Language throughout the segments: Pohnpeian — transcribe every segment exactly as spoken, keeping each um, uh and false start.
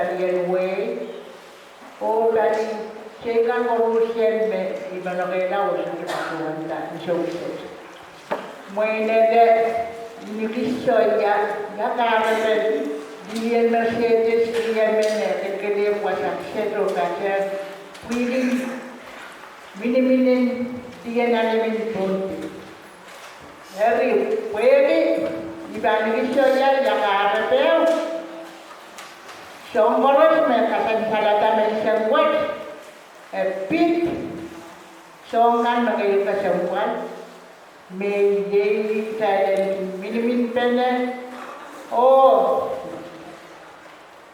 Pali en wehi, oh pali teikan koaruhsie me I manokehla oh sohte patohwanda ni sohte. Mwein ele nikis soh ia, ia kahrepen lien Mercedes riemen e kelekelehpw wasa kiset oh patehng pwihn en miniminen lien alemen Pohnpei. Eri, pwehki I pahn nikis soh ia, ia kahrepe, soahng koaros me kasansalada menseng wet, e pid soahng kan me kei kesempwal, me iei kitail en miniminpene, oh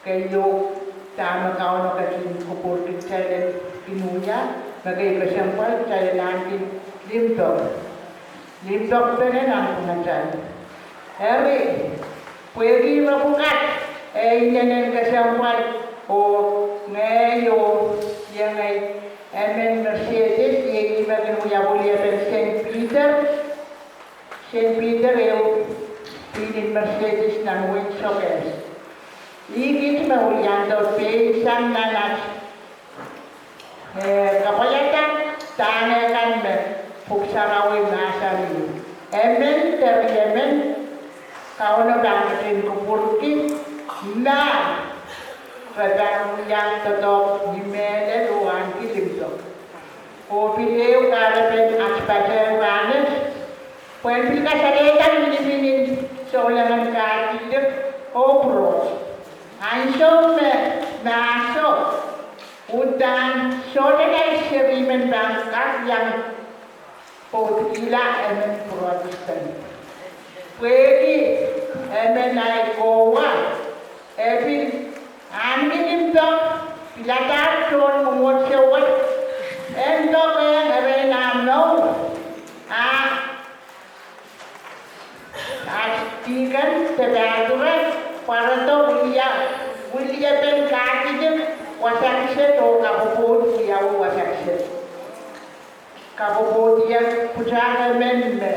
keieu dahme Kauno ketin kupwurki kitail en kin wia, me kei kesempwal kitail en ahneki limpoak. Limpoakpene nanpwungatail. Eri, pwehki me pwukat e inenen kesempwal, oh ngehi oh iengei, emen Mercedes iei me kin wia pwuliepen Saint Peter. Saint Peter ehu pwihn en Mercedes nan wein Sokehs. Ih kiht me wiliandi pein sang nan aht, eh, kapwaiada dahme kan me Pwuhk Sarawi mahsanih. Emen de riemen Kauno pahn ketin kupwurki ma re pahn wia doadoahk ni mehlel oh ahneki limpoak. Oh pil ehu kahrepen aht patehng rahnwet, pwehn pil kasalehda miniminen souleng en Katolik oh pwuroht. Ansou me mahso uhdahn sohte lai seri men pahn kak iang pwoudikihla emen Protestant. Pwehki emen ahi kowa, e pil ahneki limpoak, piladahr tohn mwomwohdiso wet, en poakehng erein ah mour, ah aht dihken de pahkure pwarodo wia, wiliepen Katolik wasa kiset oh kapwopwoud wiawi wasa kiset. Kapwopwoud iet pwutak emen me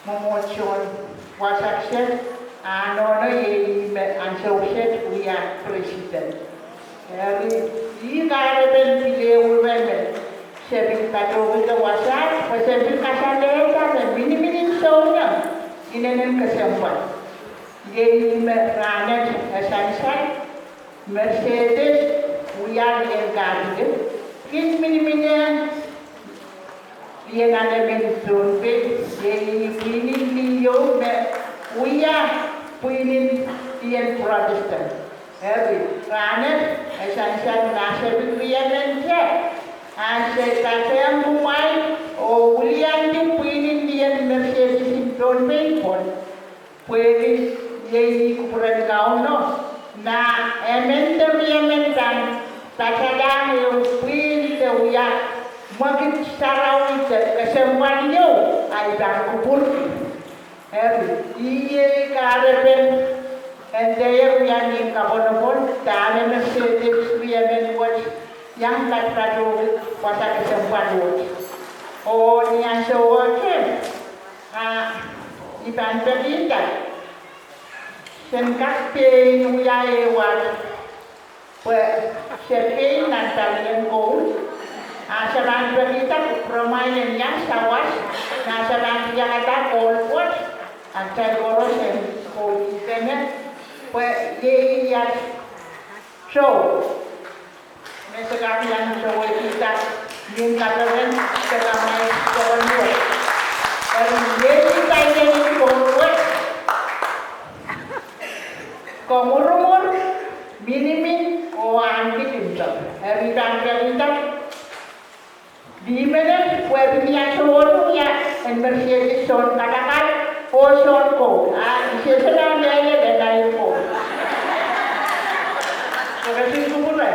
mwomwohdiso wasa kiset, ah nohno iei me ansou kiset wia president. Eri, ih kahrepen pil ehu ire me se pil patohkihda wasaht, pwe se pil kasalehda me miniminen souleng inenen kesempwal. Iei me rahnwet e sansal, Mercedes wia lien Katolik, kin miniminen lien alemen Pohnpei, iei pwihn en liho me wia pwihn en lien Protestant. Eri, rahnwet e sansal ma se pil riemen te, ah se patehng kumwail oh wiliandi pwihn en lien Mercedes en Pohnpei pwon. Pwehki iei kupwuren Kauno, ma emen de riemen pahn patalahng ehu pwihn de wia mwekid sarawi de kesempwal ieu, ahi pahn kupwurki. Eri, iei kahrepen en dehr wia mehn kapwunopwun, dahme Mercedes riemen wet iang patpatohki wasa kesempwal wet. Oh ni ansou wet, ah, I pahn pekihda sen kak pein wia ehu wasa, pwe se pein nan palien koul, ah se pahn pekihda kupwuramwail en iang sawas, ma se pahn tiakada koul wet, atail koaros en koul ipene, pwe iei iet soh me se kak iang sowehkihda mehn kaperen de kamwail peren wet. Eri iei palien koul wet, komwurumwur, minimin, oh ahneki limpoak. Eri I pahn pekihda lihmenen pwe pil iang sowehkihda en Mercedes soun kapakap oh soun koul. Ah I sehse me mehlel en ahi koul. Kekesin kupwure.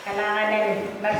Kalahngan en me